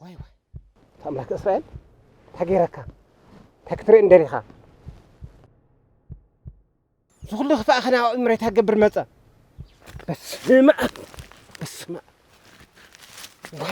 ዋይ ዋይ፣ ኣምላክ እስራኤል፣ እንታይ ገይረካ? እንታይ ክትርኢ እንደሊኻ? እዚ ኩሉ ክፋእ ከና ኣብ እምሬታ ክገብር መጸ። በስመ ኣብ፣ በስመ ኣብ። ዋ።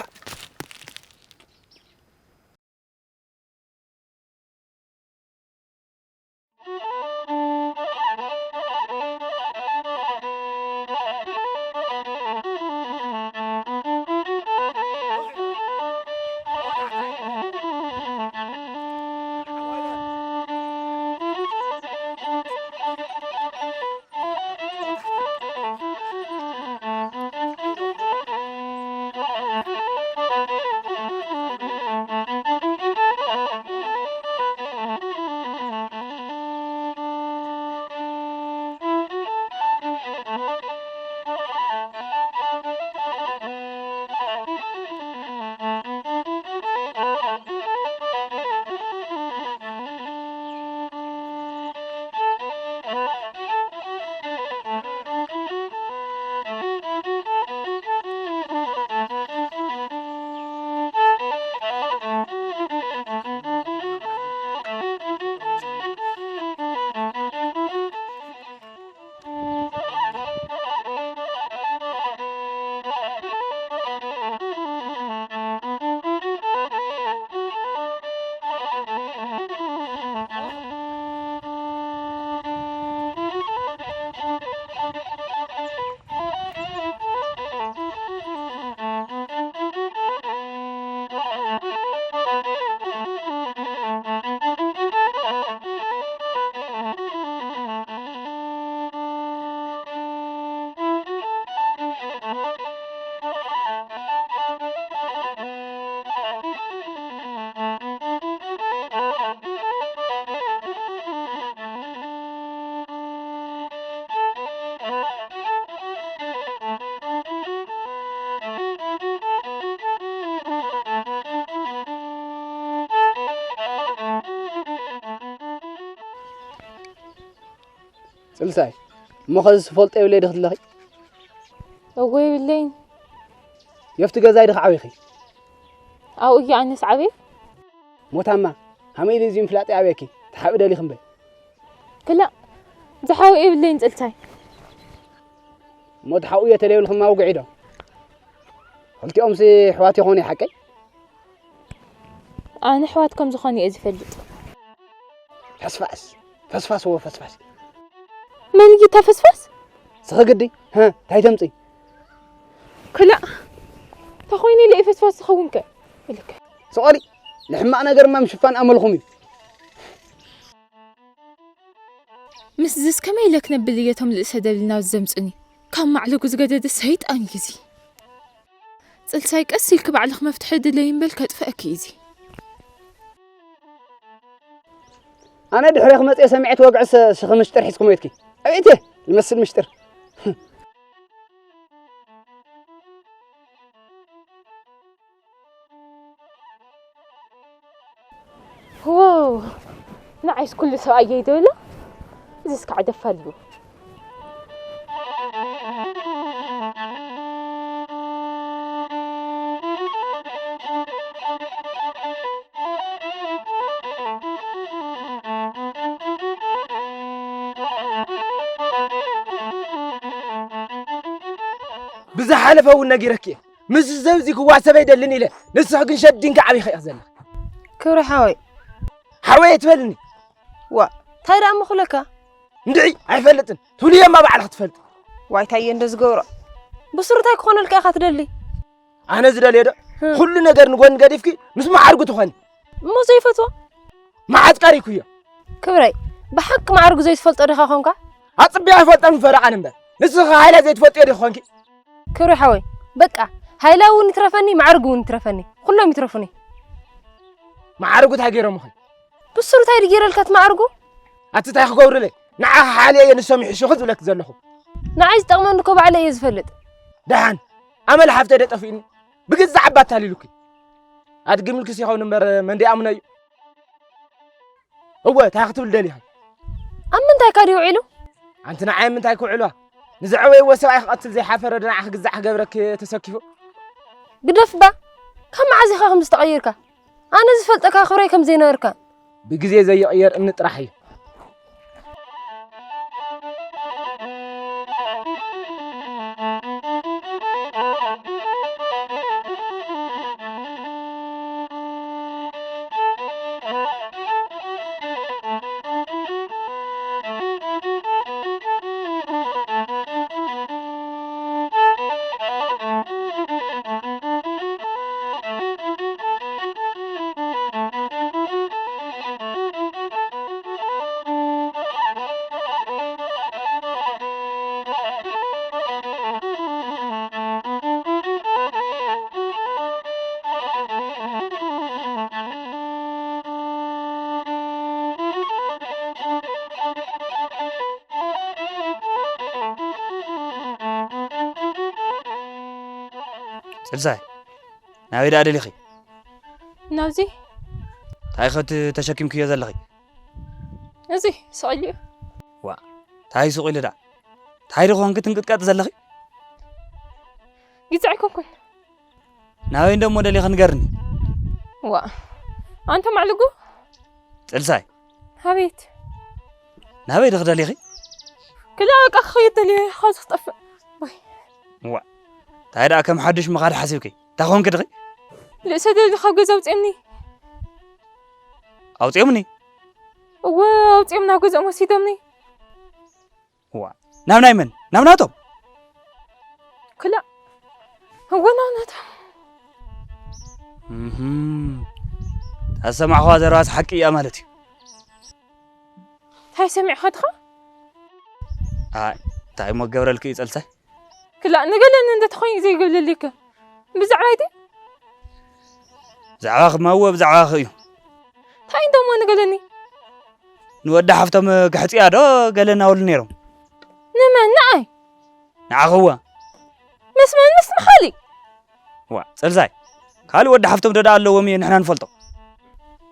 ጥልሳይ፣ እሞ ኸዚ ዝፈልጦ የብለይ ዲኺ ትለኺ? እወ የብለይን። የፍቲ ገዛይ ዲኺ ዓቢኺ? ኣብኡ እየ ኣነስ ዓብየ። ሞታማ፣ ሃመይ ኢሉ እዚ ምፍላጥ ይኣብየኪ፣ ትሓብኢ ደሊኺ እምበይ። ክላእ፣ ዝሓው የብለይን ጥልሳይ። እሞ ትሓብኡ እየ ተለይብልኽማ ውግዒ ዶ? ክልቲኦምሲ ኣሕዋት ይኾኑ ሓቀይ? ኣነ ኣሕዋት ከም ዝኾኑ እየ ዝፈልጥ። ፈስፋስ፣ ፈስፋስ፣ እወ ፈስፋስ። መን እዩ እታ ፈስፋስ? ስኺ ግዲ፣ ሀ፣ እንታይ ተምፂ? ክላእ፣ ተኾይኑ ኢለ እየ ፈስፋስ ዝኸውን ከ? ኢልከ። ስቕ በሊ፣ ንሕማቕ ነገርማ ምሽፋን ኣመልኹም እዩ። ምስዝስ ከመይ ኢለ ክነብል እየ እቶም ልእሰ ደብሊ ናብዚ ዘምፁኒ? ካብ ማዕለጉ ዝገደደ ሰይጣን እዩ እዚ። ጽልሳይ ቀስ ኢልኪ ባዕልኺ መፍትሒ ድለዪ እምበል ከጥፍአኪ እዩ እዚ። ኣነ ድሕሬኺ መፅየ ሰሚዐ ትወግዕስ ስኺ ምሽጥር ሒዝኪ ሞይትኪ። ኣቤት እየ ዝመስል ምሽጥር። ዋው! ንዓይስ ኩሉ ሰብኣየይ ዶ ኢላ? እዚስ ከዓ ደፋር እዩ። ብዝሓለፈ እውን ነጊረኪ እየ። ምስ ዘብዚ ክዋሰብ ኣይደልን ኢለ፣ ንስኺ ግን ሸዲንካ ዓቢኺ ኢኺ ዘለኺ። ክብሪ ሓወይ። ሓወይ ኣይትበልኒ። ዋ፣ እንታይ ደኣ እሞ ክብለካ? እንድዒ፣ ኣይፈልጥን። ትብልዮ እማ ባዕልኺ ትፈልጢ። ዋይ፣ እንታይ እየ እንዶ ዝገብሮ? ብስሩ እንታይ ክኾነልካ ኢኻ ትደሊ? ኣነ ዝደልዮ ዶ? ህም። ኩሉ ነገር ንጎኒ ገዲፍኪ ምስ መዓርጉ ትኾኒ። እሞ ዘይፈትዎ? መዓት ቀሪኩዮ። ክብረይ፣ ብሓቂ መዓርጉ ዘይትፈልጦ ዲኻ ኾንካ? ኣጽቢያ ይፈልጦ ምፈረቓን እምበር። ንስኺ ሃይለ ዘይትፈልጥዮ ዲኺ ኾንኪ? ክብሪ ሓወይ፣ በቃ፣ ሃይላ እውን ይትረፈኒ፣ ማዕርግ እውን ይትረፈኒ። ኩሎም ይትረፉኒ። ማዕርጉ እንታይ ገይሮምኺ? ብስሩ እንታይ ድገይረልካ እቲ ማዕርጉ? ኣቲ እንታይ ክገብሩለይ? ንዓኺ ሓልየ እየ ንሶም ይሕሹኺ ዝብለኪ ዘለኹ። ንዓይ ዝጠቕመኒ እኮ ባዕለይ እየ ዝፈልጥ። ደሓን፣ ኣመል ሓፍተይ ዶ ጠፊእኒ? ብግዛዕ ኣባ ኣታሊሉኪ። ኣድጊ ምልክስ ይኸውን እምበር መን ዲኣምኖ እዩ? እወ፣ እንታይ ክትብል ደሊኻ? ኣብ ምንታይ ከ ድዩ ውዒሉ? ኣንቲ ንዓይ ምንታይ ክውዕልዋ? ንዘዕበይዎ ሰብኣይ ክቐትል ዘይሓፈረ ዶ ንዓኺ ግዛዕ ክገብረኪ ተሰኪፉ? ግደፍ እባ፣ ካብ መዓዝ ኢኻ ከምዚ ተቐይርካ? ኣነ ዝፈልጠካ ክብረይ ከም ዘይነበርካ። ብግዜ ዘይቕየር እምኒ ጥራሕ እዩ። ጽልሳይ፣ ናበይ ደኣ ደሊኺ? ናብዚ። እንታይ ኸ ተሸኪምክዮ ዘለኺ? እዚ ስቕ ኢሉ እዩ። ዋ፣ እንታይ ስቕ ኢሉ ደኣ? እንታይ ዶ ኾንኪ ትንቅጥቀጢ ዘለኺ? ግዜ ኣይኮንኩን። ናበይ እንዶ እሞ ደሊኺ ንገርኒ? ዋ፣ ኣንተ ማዕልጉ። ጽልሳይ። ኣቤት። ናበይ ዲኺ ደሊኺ? ክላ በቃ ክኸይድ ደልየ፣ ካብዚ ክጠፍእ። ወይ። ዋ፣ እንታይ ደኣ ከም ሓድሽ ምኻድ ሓሲብኪ? እንታይ ኾንኪ ዲኺ? ልእሰ ደሊ ካብ ገዛ ኣውፅኦምኒ። ኣውፅኦምኒ? እወ፣ ኣውፅኦም ናብ ገዝኦም ወሲዶምኒ። ዋ፣ ናብ ናይ መን? ናብ ናቶም? ክላ፣ እወ፣ ናብ ናቶም። እህም። እታ ዝሰማዕኽዋ ዘረባስ ሓቂ እያ ማለት እዩ። እንታይ ሰሚዕኻ ድኻ? ኣይ፣ እንታይ እሞ ክገብረልኪ እዩ፣ ጸልሳይ? ክላእ ንገለኒ እንደ ተኾይኑ ዘይገብለልከ? ብዛዕባይ ድዩ? ብዛዕባኺ እሞ እወ፣ ብዛዕባኺ እዩ። እንታይ እንዶ እሞ ንገለኒ? ንወዲ ሓፍቶም ክሕጽያ ዶ ገለ እናበሉ ነይሮም? ንመን? ንዓይ? ንዓኺ እወ። ምስ መን? ምስ ምኻሊ? ዋ፣ ጸልሳይ። ካልእ ወዲ ሓፍቶም ዶ ደኣ ኣለዎም እዩ ንሕና ንፈልጦ?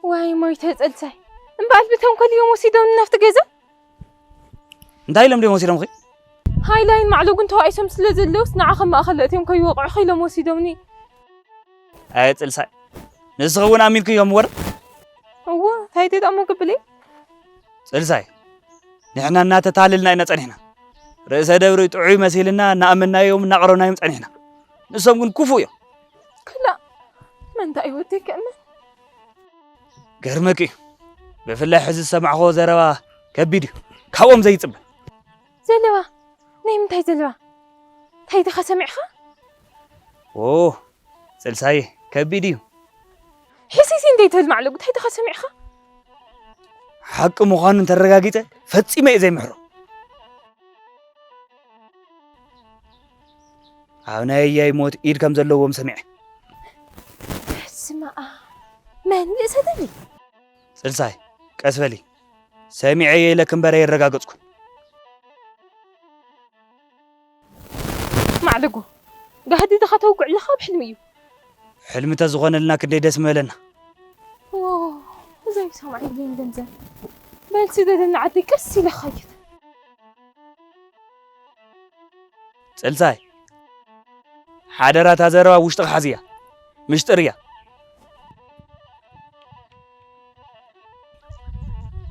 ዋይ ሞይተ ጸልሳይ። እምበኣር ብተንኮል እዮም ወሲዶም ናብቲ ገዛ? እንታይ ኢሎም ድዮም ወሲዶምኺ? ሃይላይን ማዕለጉን ተባኢሶም ስለ ዘለውስ ንዓ ከም ማእኸል ኣእትዮም ከይወቕዑ ኢሎም ወሲዶምኒ። ኣየ ጽልሳይ፣ ንስኺ እውን ኣሚንክዮም ወረ? እወ፣ እንታይ ተጠቕሞ ክብል እየ? ጽልሳይ፣ ንሕና እናተታለልና ኢና ጸኒሕና። ርእሰ ደብሪ ጥዑይ መሲልና እናኣመናዮም እናቕረብናዮም ጸኒሕና። ንሶም ግን ክፉእ እዮም። ክላእ፣ መን እንታይ ህይወተይ ክእምን? ገርመኪ እዩ። ብፍላይ ሕዚ ዝሰማዕኽዎ ዘረባ ከቢድ እዩ። ካብኦም ዘይጽበ። ዘለባ? ናይ ምንታይ ዘለባ? እንታይ ኢኻ ሰሚዕኻ? ኦ፣ ጽልሳይ ከቢድ እዩ። ሕሲሲ እንዴት ትብል ማዕለጉ? እንታይ ኢኻ ሰሚዕኻ? ሓቂ ምዃኑ እንተረጋጊጸ ፈጺመ እየ ዘይምሕሮ። ኣብ ናይ ኣያይ ሞት ኢድ ከም ዘለዎም ሰሚዐ። ስማኣ፣ መን ንእሰ ደሊ? ጽልሳይ፣ ቀስ በሊ። ሰሚዐ እየ ኢለክ እምበር ኣየረጋገጽኩን። ማዕለጉ፣ ጋህዲ ድኻ ተውግዕ ኣለኻ ኣብ ሕልሚ እዩ። ሕልሚ ተዝኾነልና ክንደይ ደስ ምበለና። ዎ፣ እዛ ይሰማዕ ይብለኝ ገንዘብ። በል ስደደና ዓደይ ቀስ ኢለ ኸይድ። ጽልሳይ፣ ሓደራ እታ ዘረባ ውሽጥኻ ሓዝያ። ምሽጥር እያ።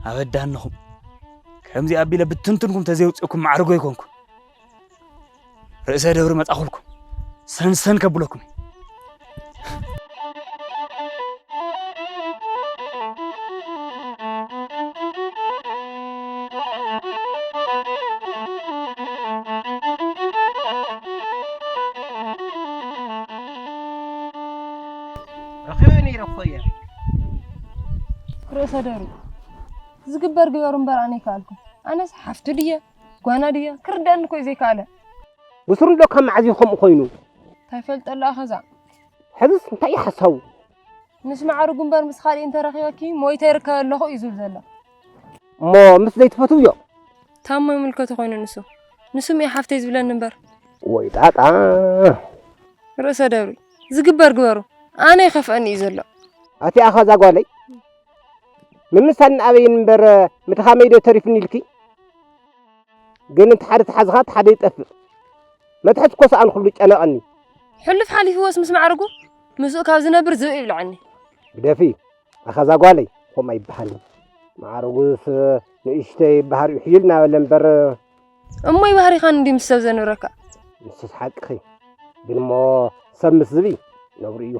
ኣበዳንኹም። ከምዚ ኣቢለ ብትንትንኩም ተዘይውፅእኩም ማዕርጎ ይኮንኩ። ርእሰ ደብሪ መጻኹልኩም። ሰንሰን ከብለኩም። ረኺበ ነይረ እኮ እየ። ርእሰ ደብሪ፣ ዝግበር ግበሩ እምበር ኣነ ኣይከኣልኩ። ኣነስ ሓፍቱ ድየ፣ ጓና ድየ፣ ክርደኣኒ እኮ እዩ ዘይከኣለ። ብስሩ እንዶ ካብ መዓዝ እዩ ከምኡ ኮይኑ? እንታይ ፈልጠሉ ኣኸዛ? ሕዝስ እንታይ እዩ ሓሳቡ? ምስ ማዕርጉ እምበር ምስ ካልእ እንተረኺበኪ ሞይተ ይርከብ ኣለኹ እዩ ዝብል ዘሎ። እሞ ምስ ዘይትፈትውዮ? ታሞ ይምልከቶ ኮይኑ ንሱ። ንሱ እየ ሓፍተይ ዝብለኒ እምበር። ወይ ጣጣ። ርእሰ ደብሪ፣ ዝግበር ግበሩ። ኣነ ይኸፍአኒ እዩ ዘሎ። ኣቲ ኣኸዛ ጓለይ፣ ምምሳልን ኣበይን እምበር ምድኻመይ ዶ ተሪፍኒ ኢልኪ? ግን እንተ ሓደ ተሓዝኻ፣ እቲ ሓደ ይጠፍእ። መትሐት እኮ ሰኣን ኩሉ ጨነቐኒ። ሕሉፍ ሓሊፍዎስ ምስ ማዕርጉ፣ ምስኡ ካብ ዝነብር ዝብኢ ይብልዓኒ። ግደፊ፣ ኣኸዛ ጓለይ፣ ከምኡ ኣይበሃልን። ማዕርጉስ ንእሽተይ ባህሪኡ ሕይል እናበለ እምበር። እሞይ ባህሪኻን እንዲ ምስ ሰብ ዘንብረካ። ንሱስ ሓቅኺ። ግን እሞ ሰብ ምስ ዝብኢ ነውሪ እዩ።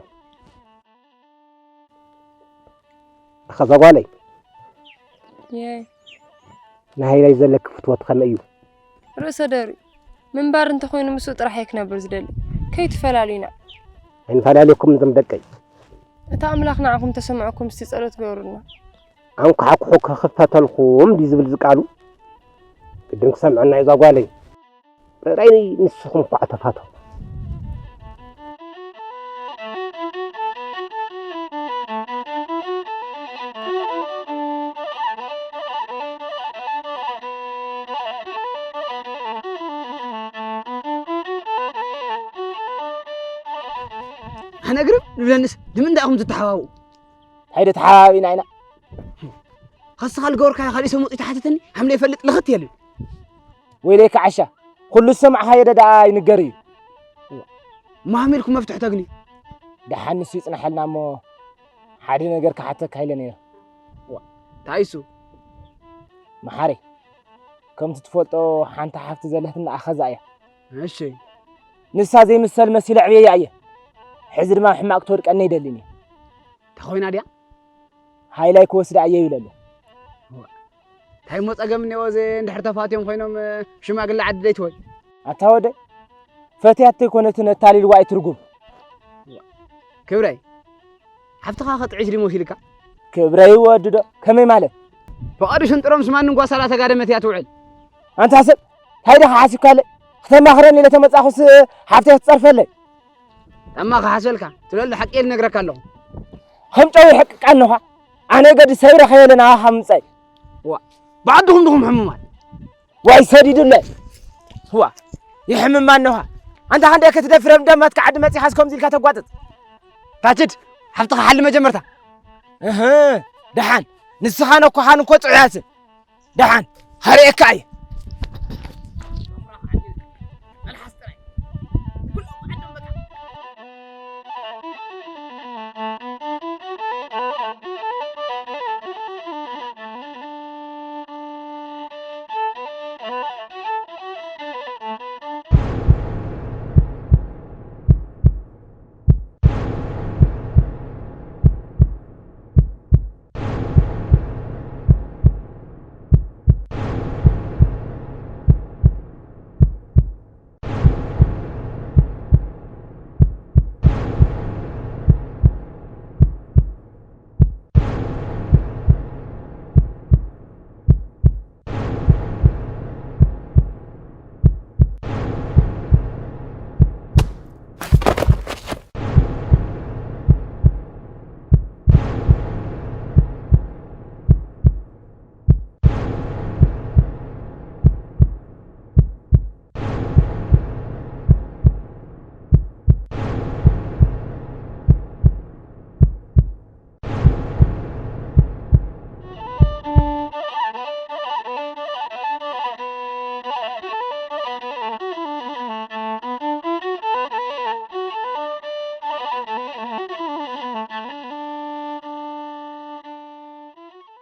ኣኸዛ ጓለይ። የይ። ንሃይላይ ዘለኪ ፍትወት ከመይ እዩ? ርእሰ ደሪ። ምንባር እንተኾይኑ ምስኡ ጥራሕ እየ ክነብር ዝደሊ። ከይትፈላልዩና። ኣይንፈላለየኩም እዞም ደቀይ። እታ ኣምላኽ ንዓኹም ተሰምዐኩም እስቲ ጸሎት ግበሩልና። ኣንኳሓኩሑ ክኽፈተልኩም ድዩ ዝብል እዚ ቃሉ? ግድን ክሰምዐና እዩ እዛ ጓለይ። ጥራይ ንስኹም እኳ ተፋተው። ኣነ ግርም ንብለንስ ንምንታይ ኢኹም ትተሓባብኡ? እንታይ ዶ ተሓባቢና ኢና? ከስኻ ልገበርካዮ ካልእ ሰብ መፂኡ ተሓተተኒ፣ ሓምለ ይፈልጥ ልኽት የልን። ወይለይ ከዓሻ፣ ኩሉ ዝሰማዕኻዮ ዶ ደኣ ይንገር እዩ? እሞ ሃሚልኩም መፍትሒ ተግኒ። ደሓን ንሱ ይጽናሐልና እሞ፣ ሓደ ነገር ክሓተካ ኢለ ነይረ። ዋ፣ እንታይ እሱ? መሓረይ፣ ከምቲ ትፈልጦ ሓንቲ ሓፍቲ ዘለትና ኣኸዛ እያ። እሺ። ንሳ ዘይምሰል መሲለ ኣዕብየያ እየ። ሕዚ ድማ ሕማቕ ክትወድቀኒ ኣይደልን እየ። እንታይ ኮይና ድያ? ሃይላይ ክወስዳ እየ ይብለ ኣሎ። እንታይ እሞ ጸገም እኒኦ፣ እዚ እንድሕር ተፋትዮም ኮይኖም፣ ሽማግለ ዓዲ ደይትወይ? ኣታ ወደ፣ ፈትያቶ ኣይኮነትን፣ ኣታሊልዋ እዩ ትርጉም። ክብረይ፣ ሓፍትኻ ከጥዕሽ ድዩ መሲልካ? ክብረይ ወዲ ዶ፣ ከመይ ማለት? ፈቓዱ ሽንጥሮም ስማንን ጓሳላ ተጋደመት እያ ትውዕል። ኣንታ ሰብ፣ እንታይ ዲኻ ሓሲብካለይ? ክተማኽረኒ ኢለ ተመጻኹስ ሓፍተይ ክትጸርፈለይ? ጠማ ክሓስበልካ፣ ትለሉ ሓቂ እየ ልነግረካ ኣለኹ። ከም ጨው ይሕቅቃ ኣለኻ። ኣነ ገዲ ሰይረ ከየለ ናኻ ምጻይ። ዋ፣ ብዓድኹም ድኹም ሕሙማት። ዋይ ሰዲዱለ። ዋ፣ ይሕምም ኣለኻ። ኣንታ ክንደይ ክትደፍረም ደማትካ ዓዲ መጺኻስ ከምዚ ኢልካ ተጓጥጥ። ታችድ፣ ሓፍትኻ ሓሊ መጀመርታ። እህ፣ ደሓን። ንስኻን ኣኮኻን እኮ ጥዑያት። ደሓን፣ ሃርእየካ እየ።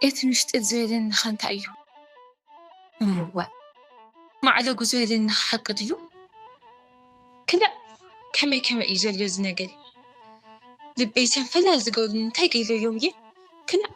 እቲ ምሽጢ ዝበለኒ ኸ እንታይ እዩ? እምዋ፣ ማዕለጉ ዝበለኒ ሓቂ ድዩ? ክላእ፣ ከመይ ከመይ እዩ ዘሎ እዚ ነገር? ልበይ ሰንፈላል ዝገብሩኒ እንታይ ገይረዮም እየ? ክላእ።